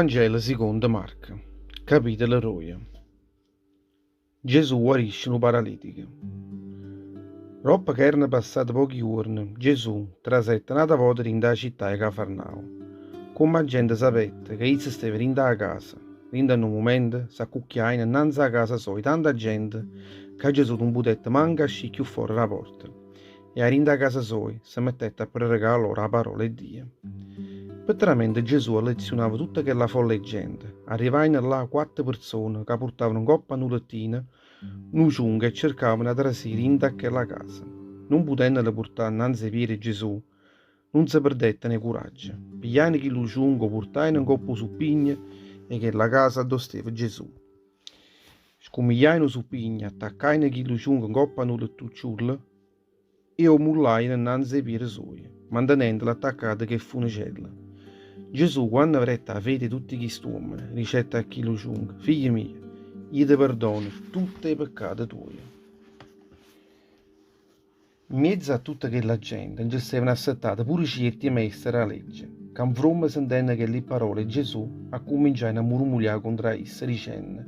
Vangelo sicondo Marco, capitolo roje. Gesù guarisce nu paralitico. Doppo ca erano passate pochi juorne, Gesù trasette n'ata vota dint' 'a città 'e Cafarnao. Comme 'a gente sapette ca isso steva dint' 'a casa, dint' a nu mumento s'accucchiajeno nnanze 'a casa soja tanta gente ca Gesù nun putette manco ascì cchiù fora d' 'a porta. E 'a dint' 'a casa soja se mettette a prerecà a loro 'a parola 'e Dio. Pe tramente Gesù alleziunava tutta chella folla 'e gente, arrivajeno là quatte perzone ca purtavano 'ncopp' a nu lettino nu ciunco e cercavano 'e trasì dint' a chella casa. Nun putennole purtà 'nnanze 'e piede 'e Gesù, nun se perdetteno 'e curaggio, pigliajeno chillu ciunco, 'o purtajeno 'ncopp' 'o suppigno 'e chella casa addò steva Gesù. Scummigliajeno 'o suppigno, attaccajeno chillu ciunco 'ncopp' a nu lettucciullo e 'o mullajeno 'nnanze 'e piede suoje, mantenendolo attaccato ch' 'e funicelle. Gesù, quanno vedette 'a fede 'e tutte chist'uommene, dicette a chillu ciunco, Figlio mio, io te perdono tutte 'e peccate tuoje. Mmiezzo a tutta chella gente nce stevano assettate pure cierti maeste d' 'a legge, ca 'nfromme sentenno chelli parole 'e Gesù accumminciajeno a murmulià contro a isso, dicenno,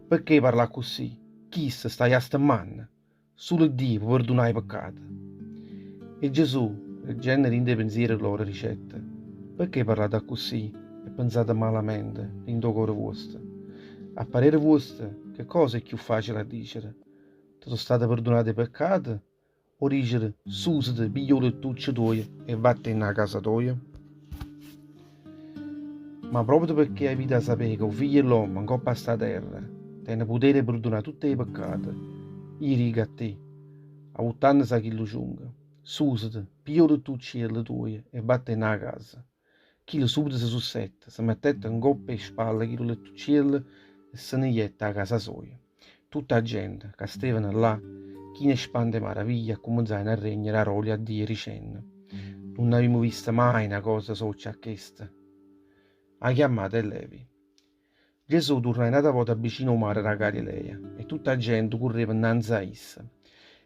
Pecché parla accussì? Chisto sta jastemmanno! Sulo Dio po' perdunà 'e peccate! E Gesù, leggenno dint' 'e penziere loro, dicette, Pecché parlate accussì e penzate malamente dint' 'o core vuosto? A parere vuosto, che cosa è cchiù facile a dicere, Te so' state perdunate 'e peccate? O dicere, Susete, piglia 'o lettuccio tuojo e vattenne 'a casa toja? Ma proprio pecché avite 'a sapé ca 'o Figlio 'e ll'ommo 'ncopp' a 'sta terra tene putere 'e perdunà tutt' 'e peccate, io dico a te, avutannose 'a chillu ciunco, Susete, piglia 'o lettucciello tuojo e vattenne 'a casa. Chillo subito se sussette, se mettette 'ncopp' 'e spalle chillu lettucciello e se ne jette 'a casa soja. Tutta 'a gente, ca stevano là, china 'e spanto e maraviglia, accumenzajeno a regnere 'a rolia a Dio dicenno, Nun avimmo visto mai na cosa soccia a chesta. 'A chiammata 'e Levi. Gesù turnaje n'ata vota vicino 'o mare d' 'a Galilea e tutta 'a gente curreva 'nnanze a isso.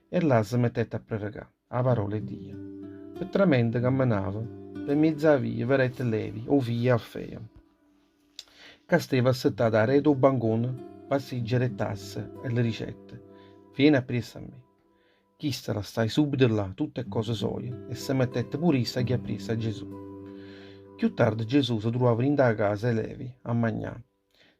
E là se mettette a prerecà. 'A parola 'e Dio. Pe tramente cammenava pe mmiez' 'a via vedette Levi, 'o figlio 'e Alfeo, ca steva assettato areto 'o bancone p'assiggere 'e tasse e le dicette, Viene appriesso a me. Chisto lassaje subito là tutte 'e cose soje e se mettette pure isso a ghi appriesso a Gesù. Cchiù tarde Gesù se truvava dint' 'a casa 'e Levi a magnà.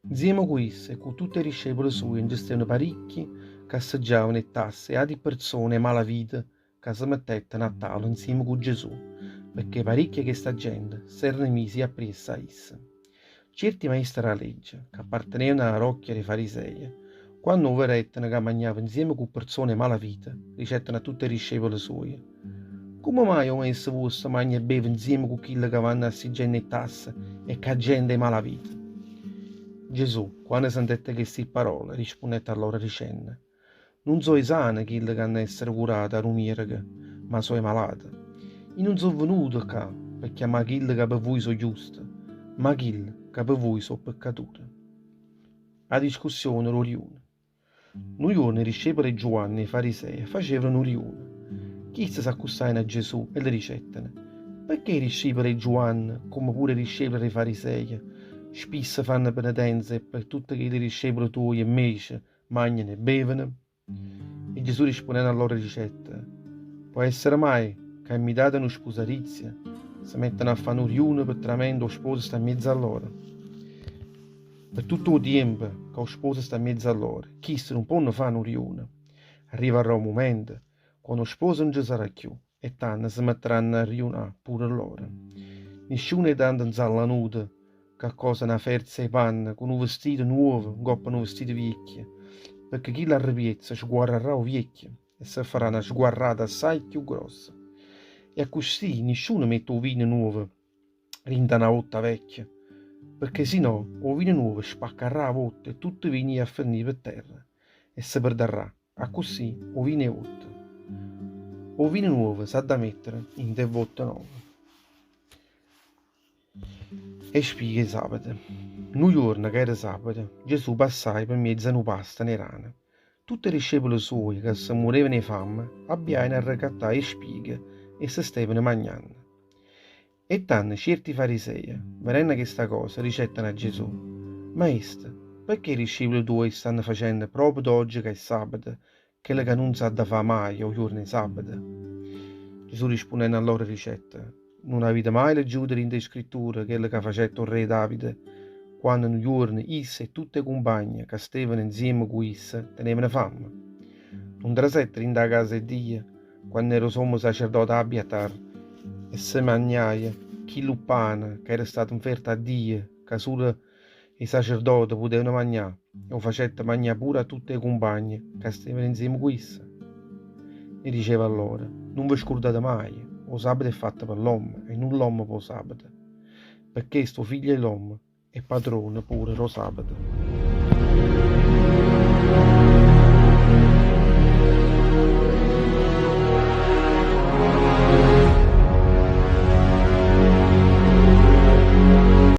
Nzieme cu isso e cu tutte 'e discepole suoje nce stevano paricchi ca assaggiavano 'e tasse e ati pperzone 'e mala vita ca se mettettero a tavola nzieme cu Gesù, pecché paricchi 'e chesta gente s'erano misi appriesso a isso. Cierti maeste d' 'a legge, ca appartenevano 'a rocchia d' 'e fariseje, quanno 'o vedettero ca magnava nzieme cu pperzone 'e mala vita, dicettero a tutte 'e discepole suoje, Comme maje 'o maestro vuosto magna e beve nzieme cu chille ca vanno assiggenno 'e tasse e ca gente 'e mala vita? Gesù, quanno sentette chesti pparole, rispunnette a loro dicenno, Nun so' 'e sane chille ca hanno essere curate 'a nu miereco, ma so' 'e malate. Io nun so' venuto ccà pe chiammà chille ca pe vuje so' juste, ma chille ca pe vuje so' peccature. A discussione d' 'o riuno. Nu juorno 'e discepole 'e Giuanne e 'e Fariseje facevano nu riuno. Chiste s'accustajeno a Gesù e le dicetteno, Pecché 'e discepole 'e Giuanne, comme pure 'e discepole d' 'e Fariseje, spisso fanno penetenza e pe tutte chilli discepole tuoje 'mmece magnano e beveno? E Gesù rispunnenno a loro dicette, Pò essere mai ca 'e 'mmitate a nu spusarizio se metteno a fà nu riuno pe tramente 'o sposo sta 'mmiezzo a loro? Pe tutto 'o tiempo ca 'o sposo sta 'mmiezzo a loro, chiste nun ponno fà nu riuno. Arrivarrà 'o mumento quanno 'o sposo nun ce sarà cchiù e tanno se metteranno a riunà pure loro. Nisciuno è tanto 'nzallanuto ca cose na ferza 'e panne cu nu vestito nuovo 'ncopp'a nu vestito viecchio, pecché chillo arrepiezzo sguarrarrà 'o viecchio e se farà na sguarrata assaje cchiù grossa. E accussì nisciuno mette 'o vino nuovo dint'a na votta vecchia, pecché si no 'o vino nuovo spaccarrà 'a votta e tutto 'o vino jì a fernì pe terra e se perdarrà accussì 'o vino 'e votta. O vino nuovo s'adda mettere 'int' 'e votte nove. E spighe 'e sabato. Nu juorno ca era sabato, Gesù passaje pe mmiez'a nu pasto 'e rana. Tutt' 'e discepole suoje ca se murevano 'e famme, abbiajeno a recattà 'e spighe e se stevano magnanno. E tanno cierti fariseje, vedenno chesta cosa, dicettero a Gesù, Maestro, pecché 'e discipule tuoje stanno facenno proprio ogge ca è sabato chello ca nun s'ha da fà maje 'o juorno 'e sabato? Gesù rispunnenno a loro dicette, Nun avite maje leggiuto dint' 'e Scritture chello ca facette 'o rre Davide, quanno nu juorno isso e tutt' 'e cumpagne ca stevano nzieme cu isso tenevano famme? Nun trasette dint' 'a casa 'e Dio quann'era 'o sommo sacerdote Abiatar e se magnaje chillu ppane ca era stato 'nferto a Dio ca sulo 'e sacerdote putevano magnà e 'o facette magnà pure a tutt' 'e cumpagne ca stevano 'nzieme cu isso? E diceva a loro, Nun ve scurdate maje, 'o sabato è fatto pe ll'ommo e nun ll'ommo p' 'o sabato. Pe chesto 'o Figlio 'e ll'ommo è padrone pure d' 'o sabato.